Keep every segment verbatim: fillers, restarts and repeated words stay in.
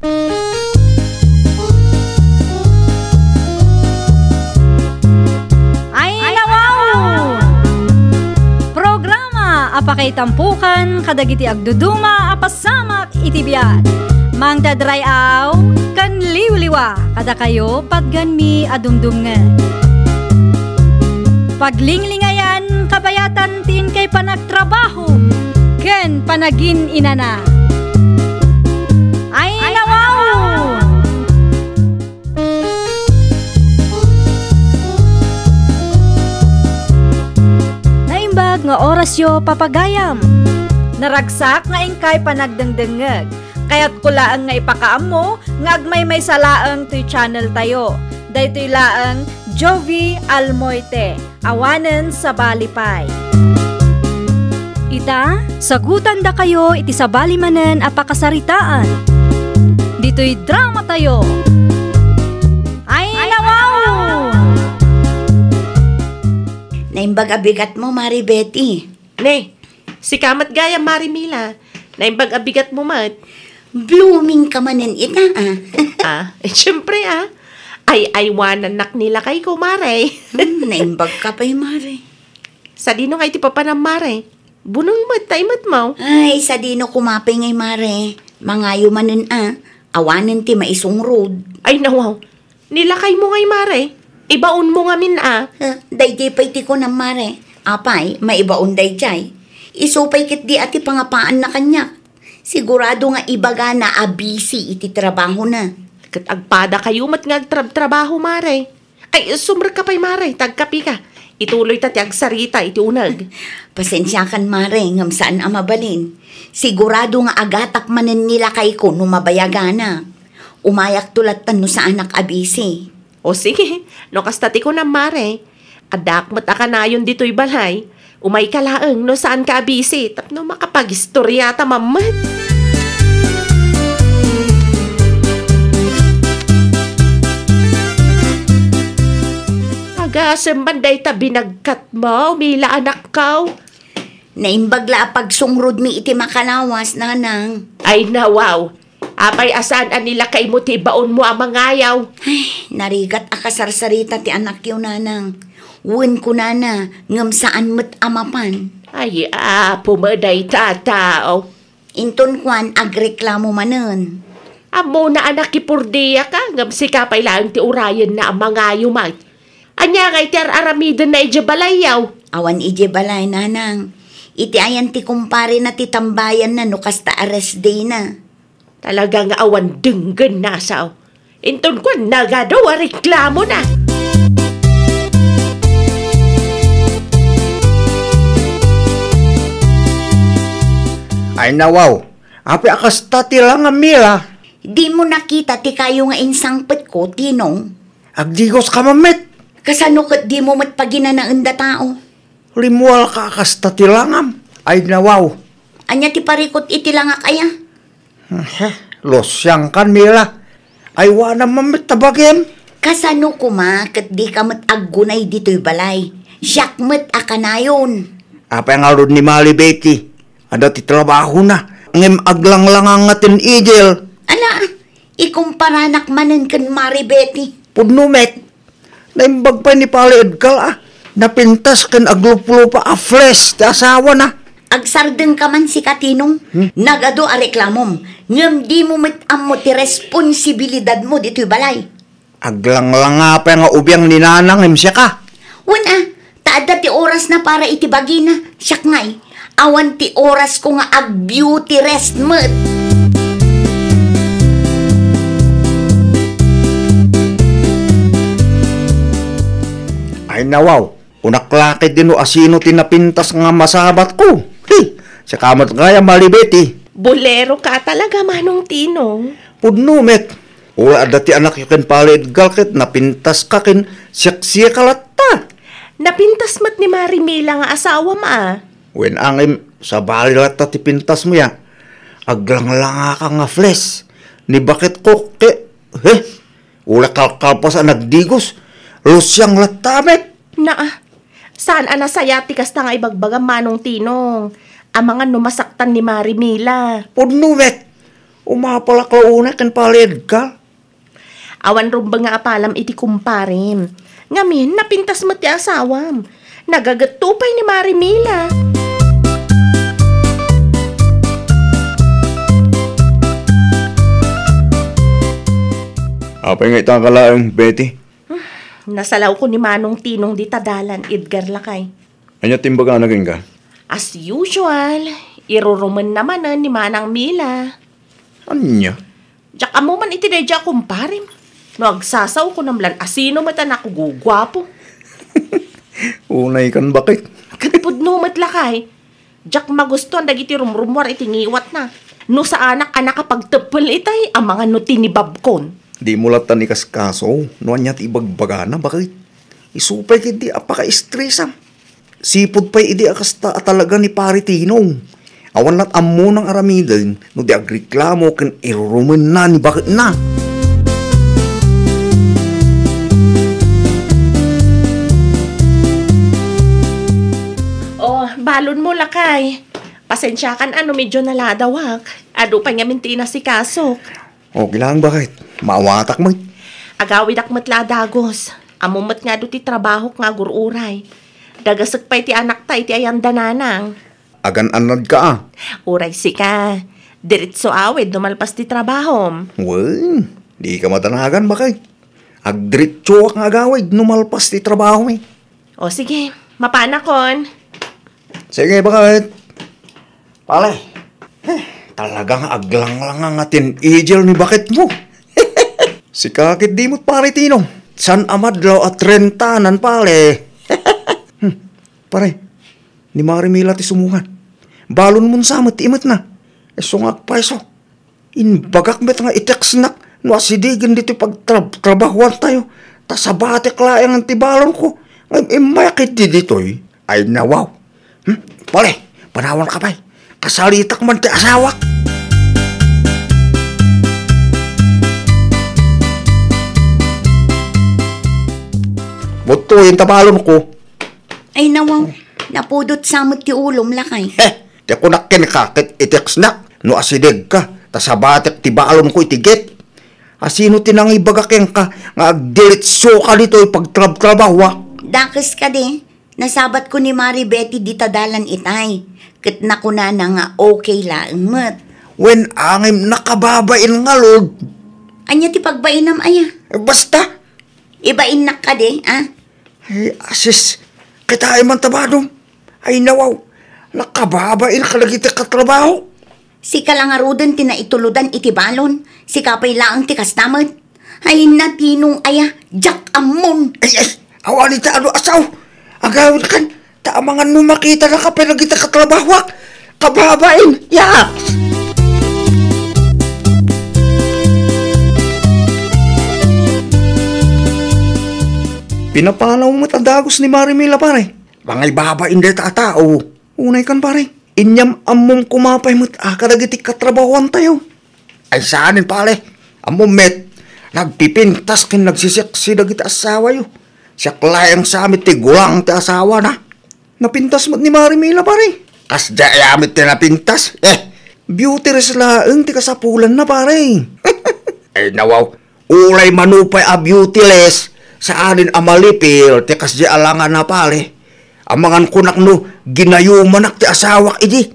Ay, nawaw! Programa a pakaitampukan kadagiti agduduma a pasamak iti biag. Mangdadray-aw ken liwliwa kadakayo patgenmi a dumdumngeg. Paglinglingayan kabayatan ti inkay panagtrabaho ken panagin-inana. Ay, nawaw! Naimbag nga orasyo, papagayam. Naragsak nga inkay panagdengdengngeg. Kayatko laeng nga ipakaammo nga agmaymaysa laeng toy channel tayo. Daytoy laeng Jovi Almoite. Awanen sabali pay. Ita, sagutandakayo iti sabali manen a pakasaritaan. Ditoy drama tayo. Ay, nawaw! Naimbag a bigat mo, Mari Betty. Ne, sika met gayam, Mari Mila. Naimbag a bigat mo met. Blooming ka manen ita, ah. Ah, eh, siyempre, ah. Ay, aywanannak ni lakayko, Mare. Hmm, naimbag ka pay, Mare. Sadino nga iti papanam, Mare? Buneng met, ta imet mo. Ay, sadino kumapay ngay, Mare? Mangayo manen, ah. Awanen ti maisungrod. Ay, nawaw. Ni lakaymo ngay, Mare. Ibaonmo ngamin, ah. Eh, daydi pay ti kunam, Mare. Apay, maibaon daydiay. Isu pay ketdi a ti pangapaanna kaniak. Sigurado nga ibagana a busy iti trabahona. Ket agpadakayo met nga agtrabtrabaho, Mare. Ay, sumrekka pay, Mare, ta agkapika. Ituloyta ti agsarita iti uneg. Pasensiakan, Mare, ngem saan a mabalin. Sigurado nga agatak manen ni lakayko no mabayaganak. Umayakto latta no saanak a busy. O sige, no kasta ti kunam, Mare. Addaak met a kanayon ditoy balay. Umayka laeng no saanka a busy tapno makapagistoriata mammet. Agasem man dayta binagkatmo, Mila, anakko. Naimbag la a pagsungrodmi iti makalawas, nanang. Ay, nawaw. Apay a saan a ni lakaymo ti ibaonmo a mangayaw? Ay, narigat a kasarsarita ti anakyo, nanang. Wen kunana, ngem saan met a mapan. Ay, apo met dayta a tao. Inton kuan, agreklamo manen. Ammona a nakipurdeyaka, ngem sika pay laeng ti urayenna a mangayo met. Ania ngay ti ar-aramidenna idiay balayyo? Awan idiay balay, nanang. Iti ayan ti kumparena ti tambayanna no kasta a rest dayna. Talaga nga awan denggenna, sao. Inton kuan, nagadu a reklamona. Ay, nawaw. Apay a kasta ti langam, Mila? Dimo nakita ti kayo nga insangpetko, Tinong? Agdigoska mammet. Kasano ket dimo met paginanaenda tao? Rimmuarka a kasta ti langam. Ay, nawaw. Ania ti parikut iti langak aya? He, lusiangkan, Mila. Aywanam mammet ta bagim. Kasano koma ket dika met aggunay ditoy balay? Siak met a kanayon. Apay ngarud ni Mari Betty? Adda ti trabahona, ngem aglanglanga nga ten igel. Ala, ikumparanak manen ken Mari Betty. Pudno met. Naimbag pay ni Pali Edgal a napintas ken agluplupa a fleece ti asawana. Agsardengka man sika, Tinong. Hmm? Nagadu a reklamom, ngem dimo met ammo ti responsibilidadmo ditoy balay. Aglanglanga pay nga ubiang ni Nanang ngem siaka. Wen a, ta adda ti orasna para iti bagina. Siak ngay, awan ti orasko nga ag-beauty rest met. Ay, nawaw, unak la ketdi no asino ti napintas nga masabatko. He, siaka met gayam, Mari Betty. Boleroka talaga, Manong Tinong. Pudno met. Uray adda ti anakyo ken Pali Edgal ket napintaska ken siaksiaka latta. Napintas met ni Mari Mila nga asawam a. Wen a ngem, sabali latta ti pintasmo ya. Aglanglangaka nga fleece. Ni baketko ket, he? Uray kalkalpas a nagdigos. Lusiang latta met. Naa, saan a nasayaat ti kasta nga ibagbagam, Manong Tinong. Amangan no masaktan ni Mari Mila. Pudno met. Uma- Apalak la unay ken Pare Edgar. Awan rumbeng nga apalam iti kumparem. Ngamin, napintas met ti asawam. Nagagetto pay ni Mari Mila. Apay nga ita ka laeng, Betty? Nasalawko ni Manong Tinong dita dalan, Edgar, lakay. Ania ti imbagana kenka? As usual, irurumenna manen ni Manang Mila. Ania? Diak ammo man iti daydiay a kumparem. No agsasawko, namlan asino met a nakuguguapo. Unay kan bakit? Ket pudno met lakay. Diak magustuan dagiti rumrumuar iti ngiwatna. No saanak a nakapagteppel itay, amangan no tinibabkon. Dimo latta ikaskaso no ania ti ibagbagana, bakit? Isu pay ketdi a pakaistresam. Sipud pay idi a kasta a talaga ni Pare Tinong. Awan lat ammona nga aramiden no di agreklamo ken irurumenna ni baketna. Oh, balonmo lakay. Pasensiakan a no medyo naladawak. Adu pay ngamin ti inasikasok. Okay lang, bakit? Maawatak met. Agawidak met la a dagus. Ammom met nga adu ti trabahok nga agur-uray. Dagasek pay ti anakta iti ayan da nanang. Agan-annadka a. Uray sika. Diretso awid no malpas ti trabahom. Wen, dika madanagan, bakit? Agdiretsoak nga agawid no malpas ti trabahomi. O sige, mapanakon. Sige, bakit? Pare, eh, talaga nga aglanglangang nga teenager ni baketmo. Sika ketdi met, Pare Tinong. Saan a madlaw a trentanan, pare. Hmm, pare, ni Mari Mila ti sumungan. Balonmon sa met ti imetna. Isu nga agpayso. Imbagak met nga i-textnak no asidegen ditoy pagtrab-, trabahoantayo, ta sabatek laeng ti balonko nga im-, immayak iti ditoy. Ay, nawaw. Hmm? Pare, panawanka pay. Kasaritak man ti asawak. Buttuyen ta balonko. Ay, nawaw. Napudot sa met ti ulom, lakay. Heh! Ti kunak kenka ket i-textnak no asidegka, ta sabatek ti balonko iti gate. Asino ti nangibaga kenka nga agdiretsoka ditoy pagtrabtrabahoak? Dakes kadi, nasabatko ni Mari Betty dita dalan itay, ket nakunana nga okay laeng met. Wen, angem, nakababain ngarud. Ania ti pagbainam aya? Basta. Ibainnak kadi, a? Ay, asis, kitaem man ta badom. Ay, nawaw, nakababain kadagiti katrabaho. Sika la ngaruden ti naitulodan iti balon, sika pay laeng ti kasta met. Ay, Natinong aya, diak ammon. Ay, ay, awan iti adu a sao. Agawidkan, ta amangan no makitanaka pay dagiti katrabahoak. Kababain, ya! Pinapanaw met a dagus ni Mari Mila, pare. Mangibabain dayta a tao. Unay kan, pare. Inyam-ammom koma pay met a kadagiti katrabahoantayo. Ay, saanen, pare. Ammom met, nagpipintas ken nagsiseksi dagiti asawayo. Siak laeng sa met ti gulang ti asawana. Napintas met ni Mari Mila, pare. Kasdiay met ti napintas. Eh, beauty rest laeng ti kasapulanna, pare. Ay, nawaw. Uray mano pay a beautyless, saanen a malipil ti kasdiay a langana, pare. Amangan kunak no ginayomanak ti asawak idi.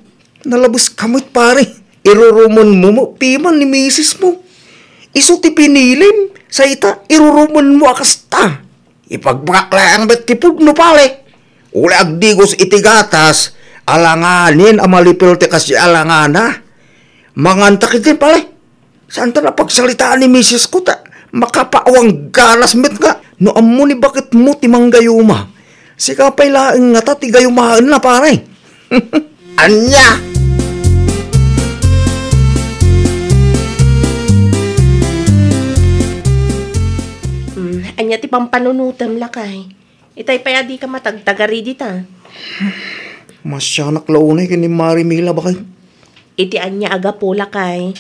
Nalabeska met, pare. Irurumenmo met piman ni misismo. Isu ti pinilim, sa ita irurumenmo a kasta. Ipagbagak laeng met ti pudno, pare. Uray agdigos iti gatas, alanganen a malipil ti kasdiay a langana. Manganta ketdin, pare. Saanta a pagsaritaan ni misisko ta makapaawang ganas met nga no ammo ni baketmo ti manggayuma. Sika pay laeng ngata ti gayumaenna, pare. Ania? Hmm, ania ti pampanunotem, lakay? Itay pay a dika matagtagari dita. Masianak la unay ken ni Mari Mila, bakit? Iti ania a gapu, lakay?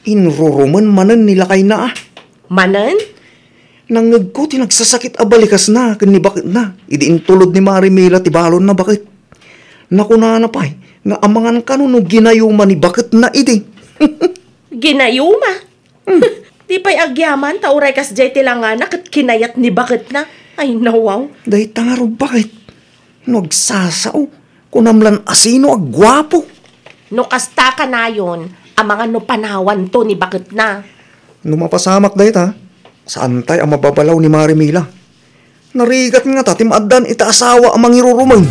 Inrurumen manen ni lakayna a. Manen? Nangngegko ti nagsasakit a balikasna ken ni baketna idi intulod ni Mari Mila ti balonna, bakit. Nakunana pay nga amangan kano no ginayuma ni baketna idi. Ginayuma. Hmm. Di pay agyaman ta uray kasdiay ti langana ket kinayat ni baketna. Ay, nawaw. Dayta ngarud, baket. No agsasao, kunam lan a sino a guapo. No kasta kanayon, amangan no panawanto ni baketna. No mapasamak dayta, saantay a mababalaw ni Mari Mila. Narigat ngata ti maaddan iti asawa a mangirurumen.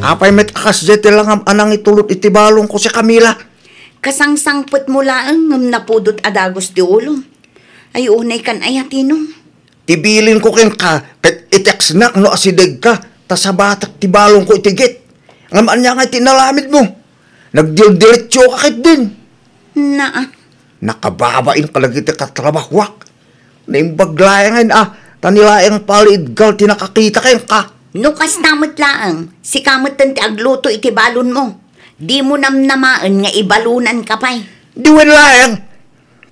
Apay met a kasdiay ti langam a nangitulod iti balonko, si Camila? Kasangsangpetmo laeng ngem napudot a dagus ti ulom. Ay, unay kan aya, Tinong. Ti bilinko kenka, ket i-textnak no asidegka, ta sabatek ti balonko iti gate. Ngem ania ngay ti inaramidmo? Nagdildilitsioka ketdin. Naa. Nakababainka dagiti katrabahoak. Naimbag laengen a, ta ni laeng paliidgal ti nakakita kenka. No kasta met laeng, sika metten ti agluto iti balonmo. Dimo namnamaen nga ibalonanka pay. Di wen laeng.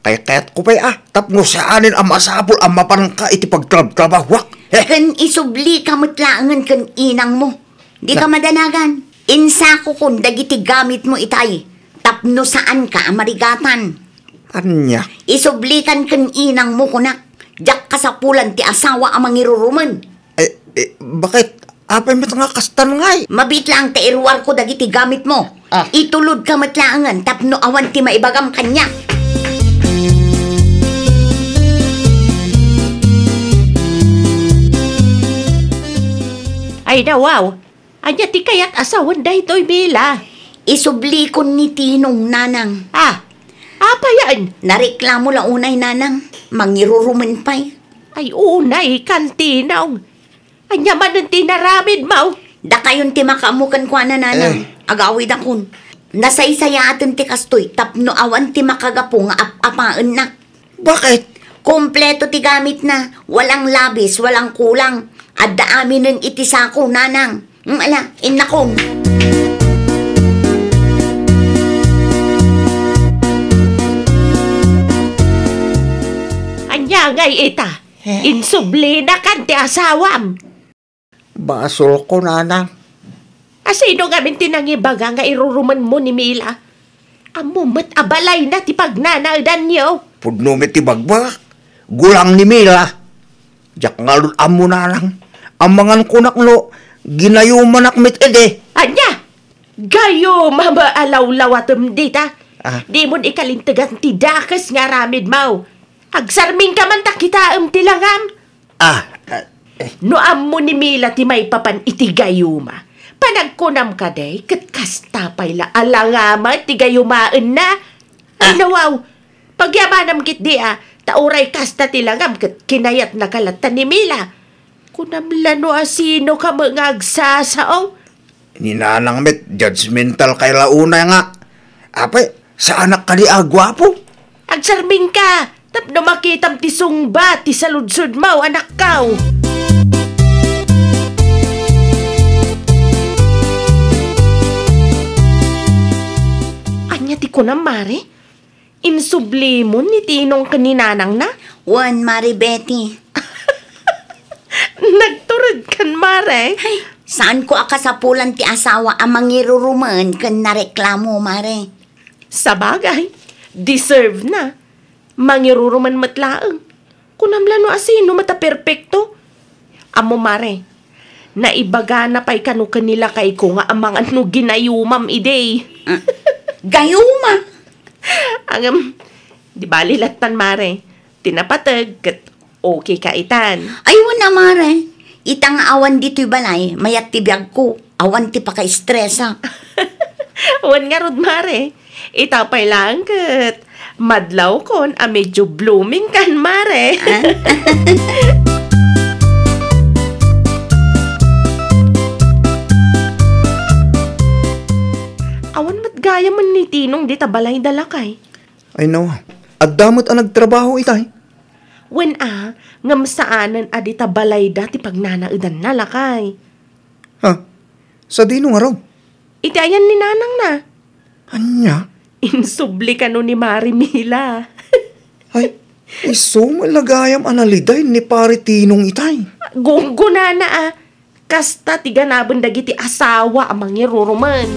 Kaykayatko pay a, tapno saanen a masapul a mapanka iti pagtrabtrabahoak. Eh. Ken isublika met laengen ken inangmo. Dika madanagan. Insakokon dagiti gamitmo itay, tapno saanka a marigatan. Ania? Isublikan ken inangmo, kunak. Diak kasapulan ti asawa a mangirurumen. Eh, eh, baket? Apay met nga kastan ngay? Mabiit laeng ta iruarko dagiti gamitmo. Ah. Itulodka met laengen tapno awan ti maibagam kaniak. Ay, nawaw. Ania ti kayat a sawen daytoy, Mila? Isublikon ni Tinong, Nanang. Ah, apayen? Nareklamo la unay, Nanang. Mangirurumen pay. Ay, unay kan Tinong. Ania manen ti inaramidmo? Dakayon ti makaammo kenkuana, Nanang. Eh. Agawidakon. Nasaysayaaten ti kastoy tapno awan ti makagapu nga ap-apaennak. Baket? Kompleto ti gamitna. Walang labis, walang kulang. Adda aminen iti sako, Nanang. Mm, ala, innakon. Ania ngay ita? Eh. Insublinakan ti asawam. Basolko, Nanang. A, sino ngamin ti nangibaga nga irurumenmo ni Mila? Ammo met a balayna ti pagnanaedanyo. Pudno met ti bagbagak. Gulang ni Mila. Diak ngarud ammo, Nanang. Amangan kunak no ginayumanak met idi. Ania? Gayuma met a lawlawatem dita. Ah. Dimon ikalintegan ti dakes nga aramidmo. Agsarmingka man ta kitaem ti langam. Ah, ah, eh. No ammo ni Mila ti maipapan iti gayuma, panagkunam kadi ket kasta pay la a langam ti gayumaenna? Ay, ah, nawaw. Pagyamanam ketdi a, ta uray kasta ti langam ket kinayatnaka latta ni Mila. Kunam la no a sinoka met nga agsasao? Ni Nanang met, judgmental kay la unay nga. Apay, saanak kadi a guapo? Agsarmingka, tapno makitam ti sungba ti saludsodmo, anakko. Ania ti kunam, Mare? Insublimon ni Tinong ken ni Nanangna? Wen, Mare Betty. Nagturedkan, Mare. Ay, saanko a kasapulan ti asawa a mangirurumen ken nareklamo, Mare. Sabagay, deserve na. Mangirurumen met laeng. Kunam la no a sino met a perpekto. Ammo, Mare, naibagana pay kano ken ni lakayko nga amangan no ginayumam idi. Ah, gayuma? Ngem, di bali lattan, Mare. Ti napateg ket okay ka itan. Ay, wen a, Mare. Ita nga awan ditoy balay, mayat ti biagko. Awan ti pakaistresak. Wen ngarud, Mare. Ita pay laeng ket madlawkon a medyo blooming kan, Mare. Ah? Awan met gayam ni Tinong dita balayda, lakay. Ay, nawa. Adda met a nagtrabaho itay? Wen a, ngem saanen a dita balayda ti pagnanaedanna, lakay. Ha? Sadino ngarud? Iti ayan ni Nanangna. Ania? Insubli kano ni Mari Mila. Ay, isu met la gayam a naliday ni Pari Tinong itay. Gunggonana a. Kasta ti ganaben dagiti asawa a mangirurumen.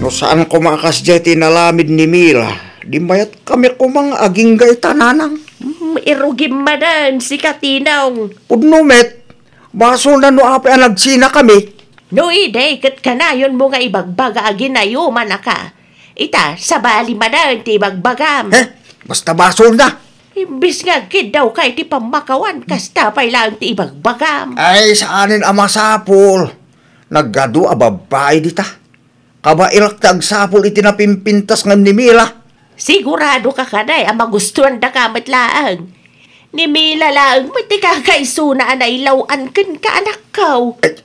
No saan koma a kasdiay ti inaramid ni Mila, di mayat kami koma nga agingga ita, nanang. Mm, irugim manen, sika, Tinong. Pudno met, basolna no apay a nagsina kami. No idi, ket kanayonmo nga ibagbaga a ginayumanaka. Ita, sabali manen ti ibagbagam. Eh, basta basolna. Imbes nga agkiddawka iti pammakawan, kasta pay laeng ti ibagbagam. Ay, saanen a masapul. Nagadu a babbai dita. Kabaelak ti agsapul iti napimpintas ngem ni Mila. Siguradoka kadi a magustuandaka met laeng. Ni Mila laeng met ti kakaisuna a nailaw-an kenka, anakko. Ay,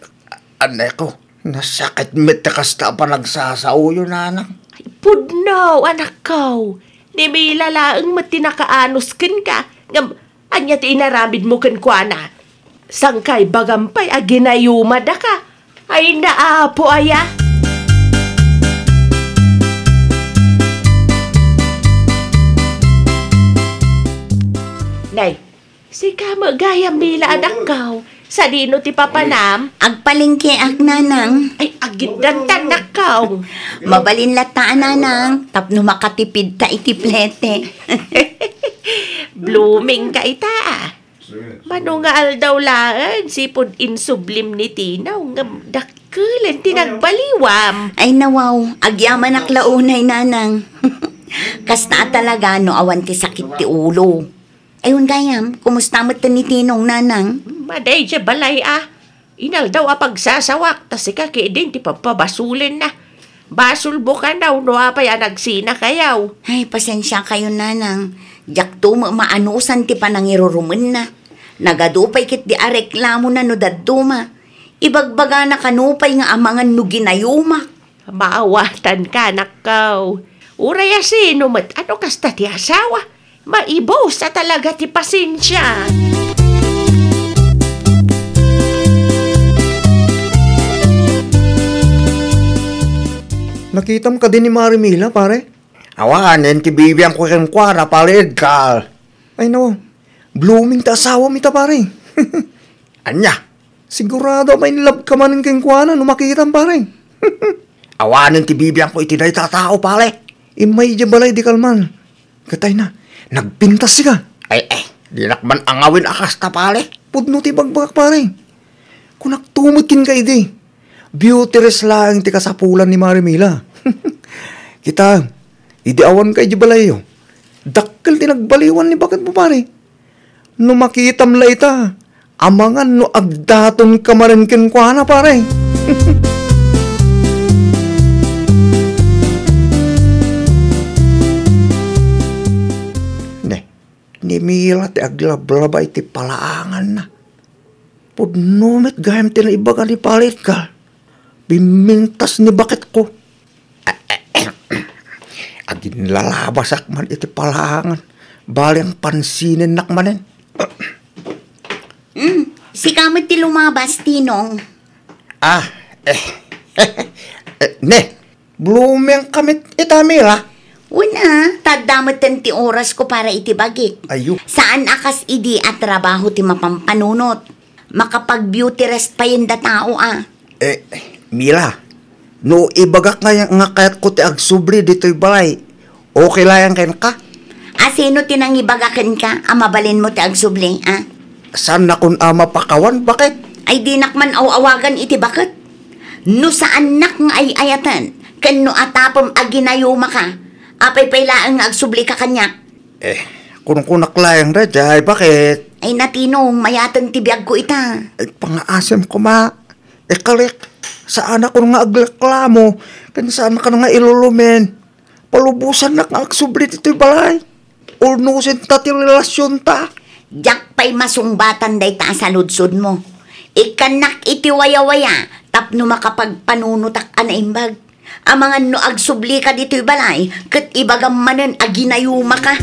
aneko, nasakit met ti kasta a panagsasaoyo, nanang. Ay, pudno, anakko. Ni Mila laeng met ti nakaanus kenka. Ngem, ania ti inaramidmo kenkuana? Sangkay bagam pay a ginayumadaka. Ay, naapo aya? Nay, sika met gayam, Mila, anakko. Sadino ti papanam? Agpalengkeak, nanang. Ay, agiddantan, nakko. Mabalin latta a, nanang, tapno makatipidta iti plete. Blooming ka ita, ah. Mano nga aldaw laeng, sipud insublim ni Tinong, ngem dakkelen ti nagbaliwam. Ay, nawaw, agyamanak la unay, nanang. Kasta a talaga no awan ti sakit ti ulo. Ay, wen gayam, kumusta met ni Tinong, nanang? Madi idiay balay, a. Inaldaw a pagsasawak, ta sika ketdin ti pabpabasulenna. Basolmo kano no apay a nagsinakayo. Ay, pasensiakayon, nanang. Diakto met maanusan ti panangirurumenna. Nagadu pay ketdi a reklamona no dadduma. Ibagbagana kano pay nga amangan no ginayumak. Maawatanka, anakko. Uray a sino met a no kasta ti asawa, maibus a talaga ti pasensia. Nakitam kadi ni Mari Mila, pare? Awanen ti bibiangko kenkuana, pare Edgar. Ay, nawaw. Blooming ti asawam ita, pare. Ania? Sigurado a ma-in love ka manen kenkuana no makitam, pare. Awanen ti bibiangko iti dayta a tao, pare. Immay idiay balay idi kalman. Ket ay na, nagpintas sika. Ay, ay, dinak man angawin a kasta, pare. Pudno ti ibagbagak, pare. Kunakto met kenka idi. Beauty rest laeng ti kasapulan ni Mari Mila. Kita, idi awanka idiay balayyo, dakkel ti nagbaliwan ni baketmo, pare. No makitam la ita, amangan no agdatonka manen kenkuana, pare. Ne, ni Mila ti aglablaba iti palaanganna. Pudno met gayam ti naibaga ni Pare Edgar. Bimmintas ni baketko. Aginlalabasak man iti palaangan. Bali, pansinennak manen. Mm, sika met ti lumabas, Tinong. Ah, eh, eh, ne, blooming ka met ita, Mila. Wen a, ta adda metten ti orasko para iti bagik. Ayo. Saan a kas idi a trabaho ti mapampanunot. Makapag-beauty rest payen da tao a. Eh, Mila, no ibagak nga, nga kayatko ti agsubli ditoy balay, okay laeng kenka? A, sino ti nangibaga kenka a mabalinmo ti agsubli, a? Saannakon a mapakawan, baket? Ay, dinak man aw-awagan iti baket. No saannak nga ay-ayaten, ken no atapem a ginayumaka, apay pay laeng nga agsublika kaniak? Eh, kunkunak laeng daydiay, baket? Ay, Tinong, mayaten ti biagko ita. Ay, pangaasem koma. Ikalik, saanakon nga agreklamo, ken saankan nga ilulumen. Palubosannak nga agsubli ditoy balay. Ulnosenta ti relasionta. Diak pay masungbatan dayta a saludsodmo. Ikkannak iti wayawaya tapno makapagpanunotak a naimbag. Amangan no agsublika ditoy balay, ket ibagam manen a ginayumaka.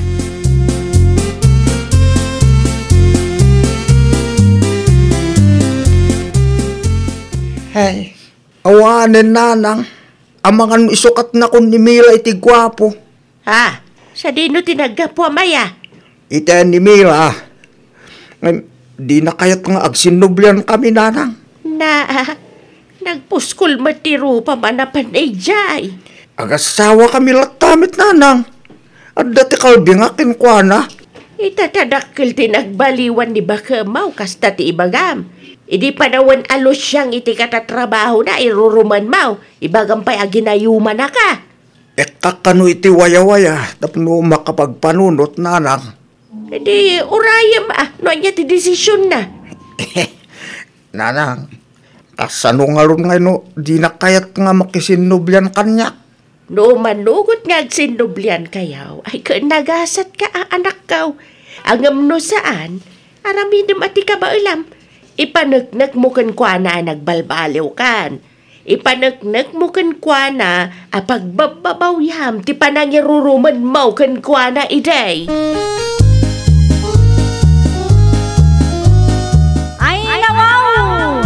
Hey, awanen, nanang. Amangan no isukatnakon ni Mila iti guapo. Ha? Sadino ti naggapuam aya? Iti ni Mila. Ngem, dina kayat nga agsinnublian kami, nanang. Na, nagpuskol met ti rupam a napan idiay. Agasawa kami latta met, nanang. Adda ti kalbi nga kenkuana. Ita ta dakkel ti nagbaliwan ni bakemaw kasta ti ibagam. Idi panawen a lusiang iti katatrabahona, irurumenmaw. Ibagam pay a ginayumanaka. Ekkak kano iti wayawaya tapno makapagpanunot, nanang. Di urayem a no ania ti desisionna. Nanang, kasano ngarud nga no dina kayat nga makisinnublian kaniak? No manugot nga agsinnubliankayo, ay ket nagasatka a anakko. Ngem no saan, aramidem a ti kabaelam. Ipaneknekmo kenkuana a nagbalbaliwkan. Ipaneknekmo kenkuana a pagbabbabawyam ti panangirurumenmo kenkuana idi. Ay, nawaw!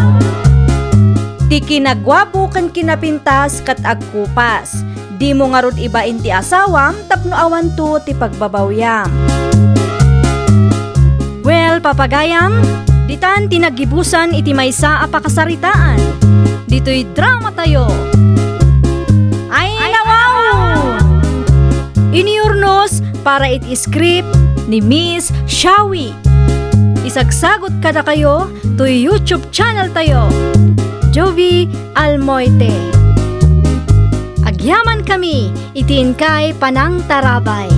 Ti kinaguapo ken kinapintas ket agkupas. Dimo ngarud ibain ti asawam tapno awanto ti pagbabawyam. Well, papagayam, ditan ti naggibusan iti maysa a pakasaritaan. Ditoy dramatayo. Ay, nawaw! Iniurnos para iti script ni Miss Shawi. Isagsagot kadakayo toy YouTube channel tayo, Jovie Almoite. Agyaman kami iti inkay panangtarabay.